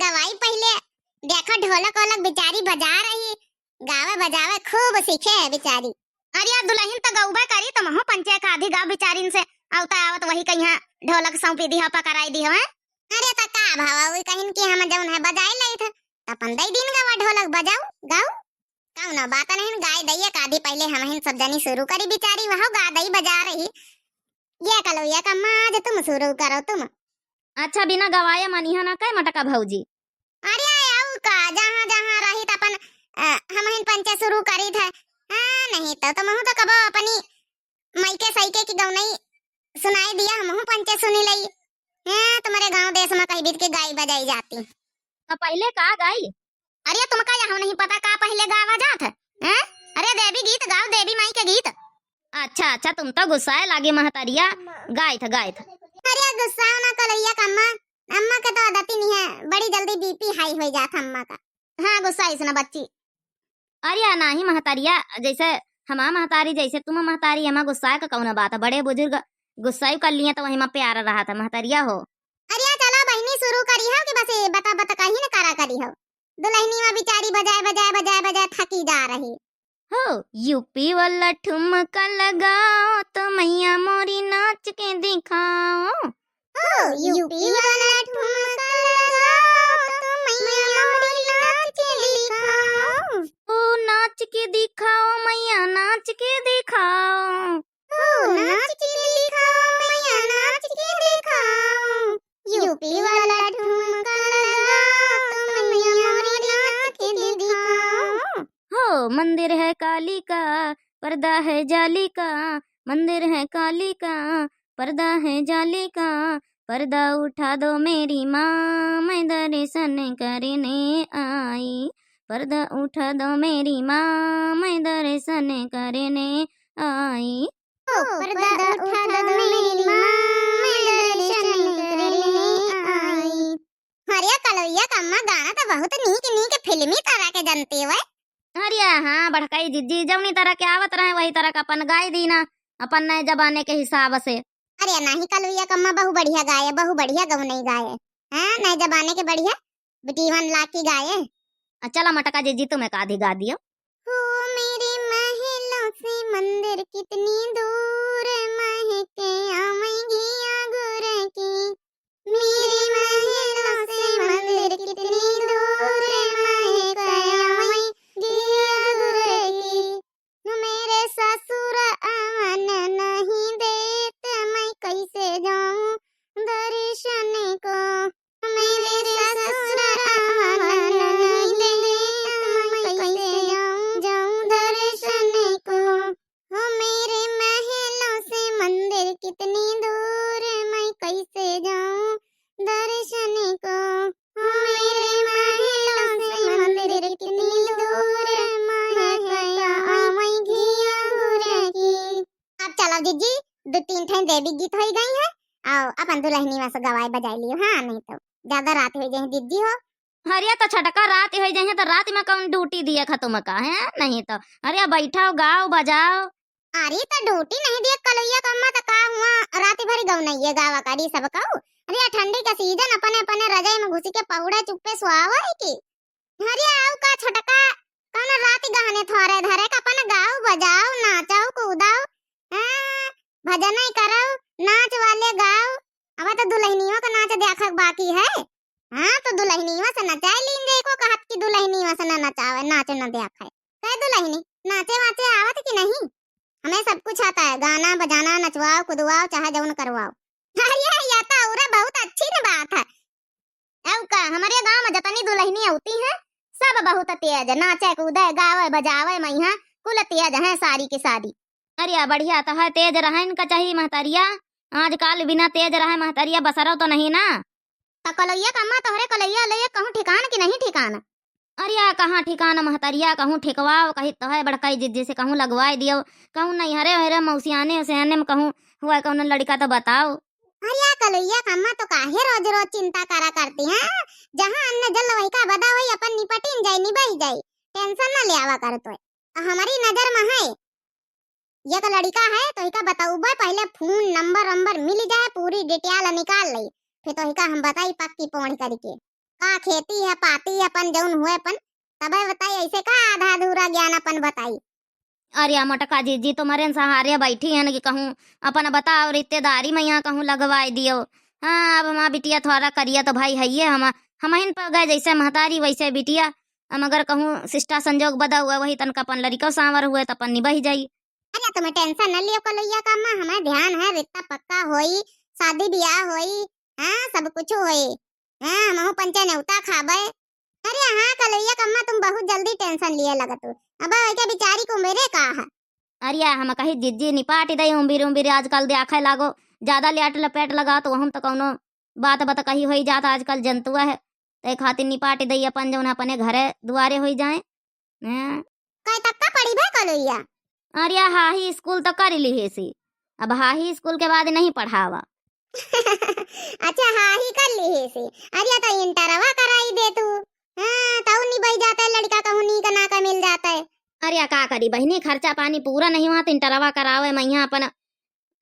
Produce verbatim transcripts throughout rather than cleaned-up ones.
गवाई पहिले, देखो ढोलक वोलक बिचारी बजा रही, गावे बजावे खूब सीखे है बिचारी। अरे यार दुलहिन त गउबे करी, त महू पंचे का आधी गाव बिचारिन से, आवता आवत वही कहिया ढोलक सौंपी दिहा, पकड़ाई दिहा, हैं? अरे त का भवा, उ कहिन कि हम जौन है बजाई लई थे, त अपन दई दिन गवा ढोलक बजाऊ, गाऊ। कौनो बात नहीं, गाय दई एक आधी पहिले हमहिन सब जनी शुरू करी बिचारी, वहौ गा दई बजा रही। ये कलौया कम्मा, आज तुम शुरू करो तुम। अच्छा, बिना गवाए मनिहा ना कै मटका भौजी? अरे आऊ का, जहाँ जहाँ रही त अपन, अ, हमहिन पंचे शुरू करी थे। हाँ, नहीं तो तुमहू तो कबो अपनी मइके सइके की गौनई सुनाई दिया, हमहू पंचे सुनी लई। हैं, तुम्हरे गाँव देश मा कही बीत के गाई बजाई जाती। त पहिले का गाई? अरे तुमका यहू नहीं पता का पहिले गावा जात है? हैं? अरे देवी गीत गाओ, देवी माई के गीत। अच्छा, अच्छा, तुम तो गुस्साए लागी महतरिया। गाइत, गाइत। अरे गुस्साओ ना कलैया कम्मा, अम्मा के तो आदत ही नहीं है, बड़ी जल्दी BP high होइ जात है अम्मा का। हाँ, गुस्साइस ना बच्ची। अरे या नाही महतारिया, जैसे हमा महतारी, जैसे तुम महतारी, हमा गुस्साए का कौनो बात है? बड़े बुजुर्ग गुस्साई कर लिए तो वही मा प्यार रहा था महतारिया हो। अरे या चला बहिनी शुरू करी हो कि बस ये बता बता कहीं न करा करी हो। दुलहिनी मा बिचारी बजाए, बजाए, बजाए, बजाए थकी जा रही। हो, यूपी वाला ठुमका लगाओ तो मैया मोरी नाच के दिखाओ। हो, यूपी वाला ठुमका लगाओ तो मैया मोरी नाच के दिखाओ। ओ नाच के दिखाओ मैया, नाच के दिखाओ। ओ नाच के दिखाओ मैया, नाच के दिखाओ। यूपी वाला ठुमका लगाओ तो मैया मोरी नाच के दिखाओ। हो, मंदिर है काली का, पर्दा है जाली का, मंदिर है काली का, पर्दा है जाली का, पर्दा उठा दो मेरी माँ, मैं दर्शन करने आई। पर्दा उठा दो मेरी माँ, मैं दर्शन करने आई। ओ, पर्दा उठा दो मेरी माँ, मैं दर्शन करने आई। अरे कलैया कम्मा, गाना तो बहुत नीक नीक फिल्मी तरह के जनती हुए। अरे हाँ, बड़काई जिज्जी, जौनी तरह के आवत रहे, वही तरह का अपन गाय दीना, अपन नए जमाने के हिसाब से। अरे नाही कलैया कम्मा, बहु बढ़िया गाए, बहु बढ़िया गौनई गाए। हाँ, नए जमाने के बढ़िया, बिटिवन लाकी गाए। आ, चला मटका जिज्जी, तुम्हें का आधी गा दियो। हो मेरे महलों से मंदिर कितनी दूर, महके आवे घिया गुर की। मेरे महलों से मंदिर कितनी दूर, महके आवे घिया गुर की। मेरे ससुर आवन नहीं देत, मैं कैसे जाऊं दर्शन को। मेरे ससुर आवन नहीं देत, मैं कैसे जाऊं, जाऊं दर्शन को। हो मेरे महलों से मंदिर कितनी दूर, मैं कैसे जाऊं दर्शन को। हो मेरे महलों से मंदिर कितनी दूर, मैं कैसे आवे घिया गुर की। अब चलो जिज्जी, दो तीन ठे देवी गीत होइ गई है, और अपन दुलहिनी मा से गवाई बजाई लियो। हाँ, नहीं तो ज्यादा रात होइ जाए जिज्जी हो। अरे तो छटका रात होइ जाए तो रात मा कौन ड्यूटी दिए खा तुमका, हैं? नहीं तो अरे बैठाओ, गाओ, बजाओ। अरे तो ड्यूटी नहीं दिए कलैया कम्मा, तो का हुआ, रात भर गौनइये गावा करी सब कहू। अरे ठंडी का सीजन, अपने अपने रजाई मा घुसी के पौड़ा चुप्पे सुहावा है की। अरे आऊ का छोटका, कौन रात गहने थोरे धरे का अपन गाओ, बजाओ, नाचो, कूदो, हाँ, भजन ही करो, नाच वाले गाओ। अब तो दुलहिनियों का नाच देखक बाकी है। हाँ, तो दुलहिनियों से नचाए लीन जाए को कहत कि दुलहिनियों से न नचावे, नाच न देखे। कहे दुलहिनी, नाचे वाचे आवत कि नहीं? हमें सब कुछ आता है, गाना बजाना, नचवाओ, कुदवाओ, चाहे जौन करवाओ। अरे, या तो औरे बहुत अच्छी न बात है। अउ का, हमरे गाँव मा जतनी दुलहिनी अउती हैं, सब बहुत तेज, नाचे, कूदे, गावे, बजावे, मइहाँ कुल तेज हैं सारी की सारी। अरे, बढ़िया तो है, तेज रहन का चाही महतरिया। आजकल बिना तेज रहे महतरिया बसरो तो नहीं ना। तो कलैया कम्मा, तोहरे कलैया ले कहूँ ठिकान कि नहीं ठिकान? अरे, कहाँ ठिकान महतरिया, कहूँ ठिकवाओ, कही तो है बड़काई जिज्जी से कहूँ लगवाए दियो, कहूँ नैहरे ओहरे मौसियाने ओसियाने मा कहूँ हुआ कौनो लड़िका तो बताओ। अरे कलैया कम्मा, तो काहे रोज रोज चिंता करा करती हैं? जहाँ अन्न जल वही का बदा वही अपन निपटिन जाई, निबही जाई, tension ना लेवा कर तो। हमारी नजर मा है एक लड़िका है, तो इका बतउबे, पहिले phone number वंबर मिल जाए, पूरी detail निकाल लई, फिर तो इका हम बताई पक्की पोंछ करके। का खेती है, पाती है, अपन जौन हुए अपन, तबे बताई, ऐसे का आधा अधूरा ज्ञान अपन बताई? अरे मोटका जीजी, तुम्हरे सहारे बैठी है न कि कहूँ अपन बताओ, रिश्तेदारी में यहाँ कहूँ लगवाई दियो। हाँ, अब हमार बिटिया थोड़ा करिया तो भाई है ये, हम, हमहिन पड़ गए जैसे महतारी वैसे बिटिया। अब अगर कहूँ शिष्टा संजोग बदा हुआ, वही तनका अपन लड़िको सांवर हुए तो अपन निबह जाई। अरे तुम्हें tension न लियो कलैया का अम्मा, हमें ध्यान है, रिश्ता पक्का होई, शादी ब्याह होई, हाँ, सब कुछ होई। हाँ, हमहू पंचे नेवता खाबे। अरे हाँ कलैया का अम्मा, तुम बहुत जल्दी tension लिए लगत हो। अब ओके बिचारी को मेरे का है? अरे हम कही जीजी निपाट दे उम्बिर उम्बिर, आजकल देखे लागो, ज्यादा लेट लपेट लगा तो हम तो कौनो बात बत कही होई जात आजकल जनतुआ है। ते खातिर निपाट दे अपन जौन अपने घरे दुआरे होई जाए। हैं? कै तक का पढ़ी बे कलैया? अरे हाही स्कूल तो कर लिहेसी, अब हाही स्कूल के बाद नहीं पढ़ावा। अच्छा, हाही कर लिहेसी। अरे तो इंटरवा कराई दे तू। हाँ, तऊ निबह जाता है लड़का, कहूँ नीक नाक मिल जाता है। अरे का करी बहिनी, खर्चा पानी पूरा नहीं हुआ तो इंटरवा करावे, मैं यहाँ अपन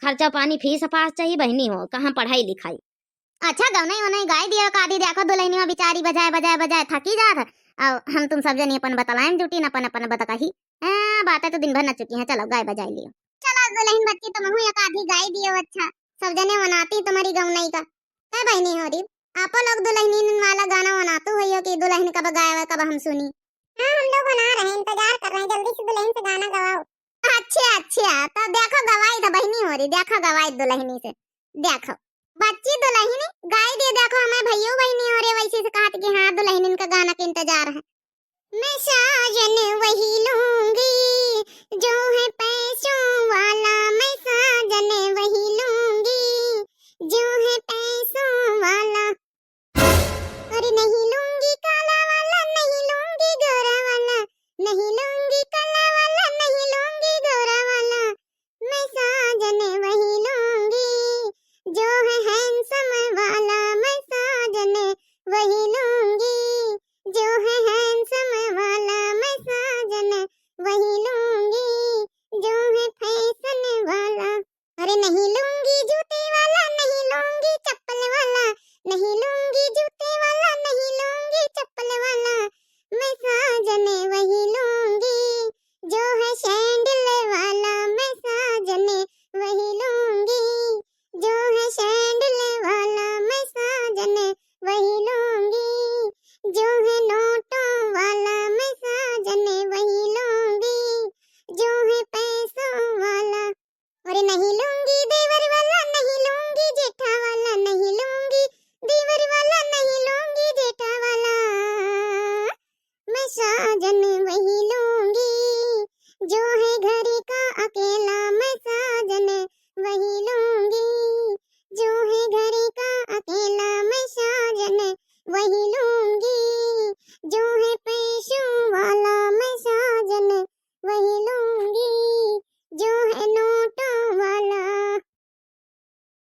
खर्चा पानी फीस पास चाहिए बहिनी हो, कहाँ पढ़ाई लिखाई। अच्छा, गवनई वनई गाई दियो का दी, देखो दुलहिनिया बिचारी बजाए, बजाए, बजाए थकी जात है। अब हम तुम सब जनी अपन बतलाएम जुटी न अपन, अपन बतकही। हाँ, बातें तो दिन भर न चुकी हैं, चलो गाय बजाए लियो। चलो दुलहिन बच्ची, तुमहू एक आधी गाई दियो। अच्छा, सब जने मनाती तुम्हरी गवनई का। है बहिनी हो री, आपो लोग दुलहिनिन वाला गाना वनातू होइयो कि दुलहिन कब गावे, कब हम सुनी। हाँ, हम लोग वना रहे, इंतजार कर रहे हैं, जल्दी से दुलहिन से गाना गवाओ। अच्छा, अच्छा, तो देखो गवाई तो बहिनी हो री, देखो गवाई दुलहिनी से, देखो। बच्ची दुलहिनी गाई दे, देखो हमें भइयो बहिनी हो रे, वैसे से कहत कि हाँ, दुलहिनिन का गाना के इंतजार है। मैं साजन वही लूंगी जो है पैसों